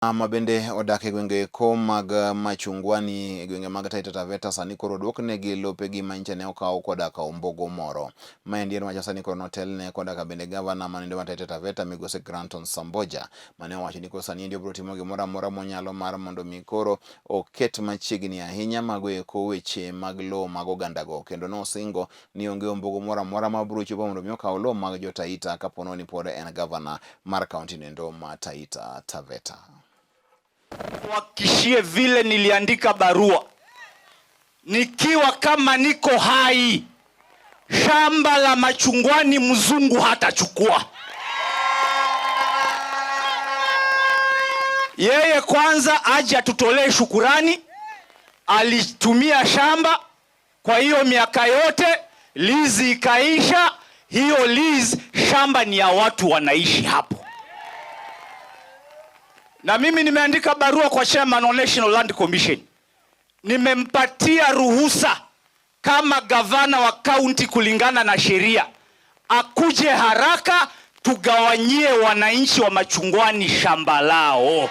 Ma bende odak e gwenge eko mag Machungwani e gwenge mag Taita Taveta sani koro oduoknegi lopegi ma nyicha ne okaw koda ka ombogo moro. Maendi en wach sani koro notelne koda ka bende gavana manindo ma Taita Taveta migosi Granton Samboja mane owacho ni koro sani endi obiro timo gimoro amora monyalo mar mondo mi koro oket machiegni ahinya mago eko weche mag lowo mag ogandago kendo nosingo ni onge ombogo moro amora ma biro chopo mondo mi okaw lowo mag jo Taita kapono ni pod en gavana mar kaunti nendo ma Taita Taveta. Wahakikishie vile niliandika barua nikiwa kama niko hai, shamba la Machungwani mzungu hatachukua. Yeye kwanza aje atutolee shukurani, alitumia shamba kwa hiyo miaka yote, lizi ikaisha. Hiyo lizi shamba ni ya watu wanaishi hapo na mimi nimeandika barua kwa chairman wa National Land Commission, nimempatia ruhusa kama gavana wa kaunti kulingana na sheria akuje haraka tugawanyie wananchi wa Machungwani shamba lao.